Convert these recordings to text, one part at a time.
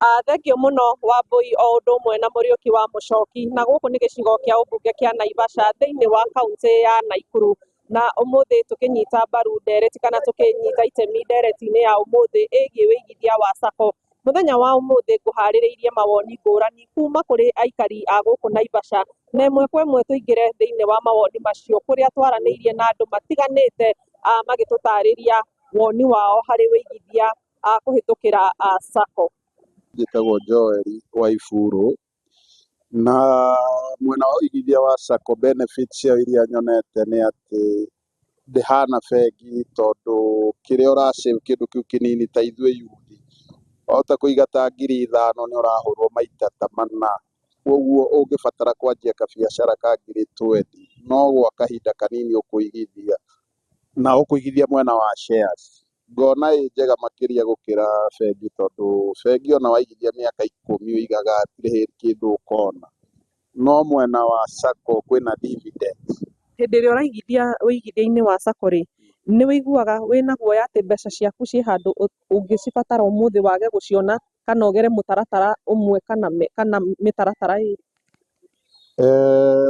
Thengiũ mũno Wambũi o ũndũ ũmwe na Mũriũki wa Mũchoki, na gũkũ nĩ gĩcigo kĩa ũmbunge kĩa Naivasha thĩinĩ wa kauntĩ ya Naikuru. Na ũmũthĩ tũkĩnyita mbaru ndereti kana tũkĩnyita itemi ndereti-inĩ ya ũmũthĩ ĩgiĩ wĩigithia wa Sacco. Mũthenya wa ũmũthĩ ngũharĩrĩirie mawoni ngũrani kuma kũrĩ aikari a gũkũ Naivasha, na ĩmwe kwa ĩmwe tũingĩre thĩinĩ wa mawoni macio kũrĩa twaranĩirie na andũ matiganĩte magĩtũtarĩria woni wao harĩ wĩigithia kũhĩtũkĩra Sacco. Njĩtagwo Joel Waiburu, na mwena wa ũigithia wa Sacco benefits ciayo iria nyonete nĩ atĩ ndĩhana bengi tondũ kĩrĩa ũra save kĩndũ kĩu kĩnini ta ithuĩ yuthi, wahota kũiga ta 5,000 nĩ ũrahũrwo maita ta mana. Koguo ũngĩbatara kwanjia kabiacara ka 20,000 no gwa kahinda kanini ũkũigithia na ũkũigithia mwena wa shares. Ngona ĩ njega makĩria gũkĩra bengi tondũ bengi ona waigithia mĩaka 10 ũigaga hatirĩ kĩndũ ũkona. No mwena wa Sacco kwĩna dividends. Hĩndĩ ĩrĩa ũraigithia ũigithia-inĩ wa Sacco rĩ, nĩ wĩiguaga wĩna guoya atĩ mbeca ciaku ciĩ handũ ũngĩcibatara ũmũthĩ wage gũciona kana ũgere mũtaratara ũmwe kana mĩtaratara ĩrĩ?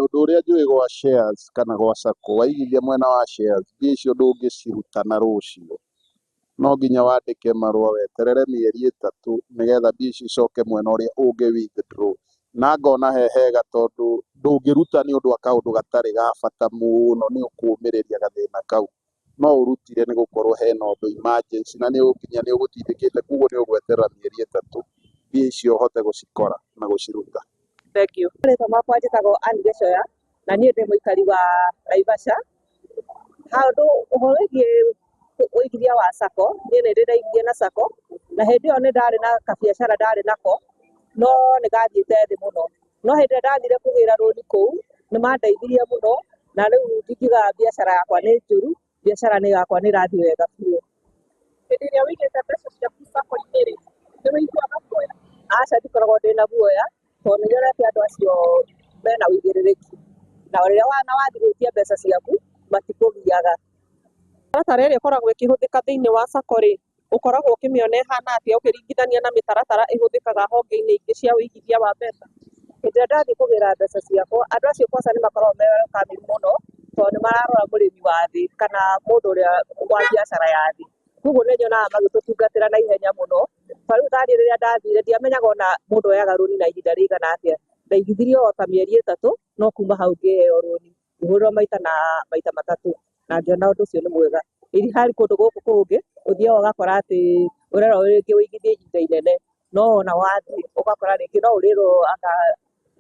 Ũndũ ũrĩa njũĩ gwa shares kana gwa Sacco, waigithia mwena wa shares, mbia icio ndũngĩciruta na rũciũ. No nginya wandĩke marũa weterere mĩeri 3 nĩgetha mbia icio icoke mwena ũrĩa ũngĩ withdraw. Na ngona he hega tondũ ndũngĩruta nĩ ũndũ wa kaũndũ gatarĩ ga bata mũno nĩ ũkũmĩrĩria gathĩna kau. No ũrutire nĩ gũkorwo hena ũndũ emergency na nĩ nginya nĩ ũgũtindĩkĩte koguo nĩ ũgweterera mĩeri 3 mbia icio ũhote gũcikora na gũciruta. Thengiũ. Rĩtwa makwa njĩtagwo Ann Gĩcoya na niĩ ndĩ mũikari wa Naivasha. Handũ ũhoro wĩgiĩ ũigithia wa Sacco, niĩ nĩ ndĩ ndaigithia na Sacco na hĩndĩ ĩyo nĩ ndarĩ na kabiacara ndarĩ nako no nĩ gathiĩte thĩ mũno. No hĩndĩ ĩrĩa ndathire kũgĩra rũni kũu nĩ mandeithirie mũno na rĩu ndingiuga biacara yakwa nĩ njũru, biacara nĩ yakwa nĩ ĩrathiĩ wega biũ. Hĩndĩ ĩrĩa ũigĩte mbeca ciaku Sacco-inĩ rĩ, nĩ wĩiguaga guoya? Aca ndikoragwo ndĩna guoya tondũ nĩ nyonete andũ acio mena ũigĩrĩrĩki na rĩrĩa wathiĩ gwĩtia mbeca ciaku matikũgiaga. Mĩtaratara ĩrĩa ĩkoragwo ĩkĩhũthĩka thĩinĩ wa Sacco rĩ, ũkoragwo ũkĩmĩona ĩhana atĩa ũkĩringithania na mĩtaratara ĩhũthĩkaga honge-inĩ ingĩ cia ũigithia wa mbeca? Hĩndĩ ĩrĩa ndathiĩ kũgĩra mbeca ciakwa, andũ acio kwanza nĩ makoragwo me welcoming mũno tondũ nĩ mararora mũrĩmi wa thĩ kana mũndũ ũrĩa wa biacara ya thĩ. Koguo nĩ nyonaga magĩtũtungatĩra na ihenya mũno. Ta rĩu taniĩ rĩrĩa ndathire ndiamenyaga ona mũndũ oyaga rũni na ihinda rĩigana atĩa. Ndaigithirie o ta mĩeri 3 no kuma hau ngĩheo rũni. Ngĩhũrĩrwo maita na maita matatũ na ngĩona ũndũ ũcio nĩ mwega. Iri harĩ kũndũ gũkũ kũngĩ ũthiaga ũgakora atĩ ũrerwo rĩngĩ ũigithie ihinda inene no ona wathiĩ ũgakora rĩngĩ no ũrĩrwo anga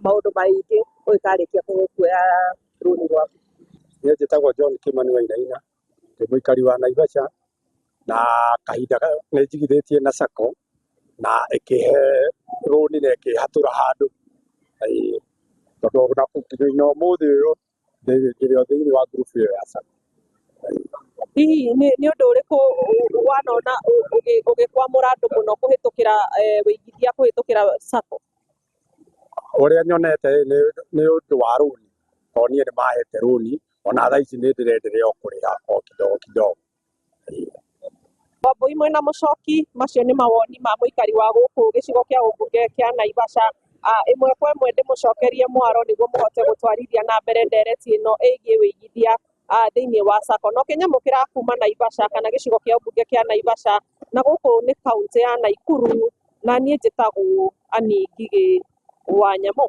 maũndũ maingĩ ũgĩkarĩkia kuoya rũni rwaku. Niĩ njĩtagwo John Kimani Wainaina, ndĩ mũikari wa Naivasha na kahinda nĩ njigithĩtie na Sacco na ĩkĩhe rũni na ĩkĩhatũra handũ. Tondũ ona nginya ũmũthĩ ũyũ ndĩrĩ o thĩinĩ wa ngurubu ĩyo ya Sacco. Hihi nĩ ũndũ ũrĩkũ wanona ũgĩkwamũra andũ mũno kũhĩtũkĩra wĩigithia kũhĩtũkĩra Sacco? Ũrĩa nyonete nĩ ũndũ wa rũni, tondũ niĩ nĩ mahete rũni ona thaa ici nĩ ndĩrenderea o kũrĩha o kidogo kidogo. Wambũi mwena Mũchoki, macio nĩ mawoni ma mũikari wa gũkũ gĩcigo kĩa ũmbunge kĩa Naivasha. Ĩmwe kwa ĩmwe ndĩmũcokerie mwaro nĩguo mũhote gũtwarithia na mbere ndereti ĩno ĩgiĩ wĩigithia thĩinĩ wa Sacco. Na ũkĩnyamũkĩra kuma Naivasha kana gĩcigo kĩa ũmbunge kĩa Naivasha, na gũkũ nĩ kauntĩ ya Naikuru, na niĩ njĩtagwo Annie Ngigĩ wa Nyamũ.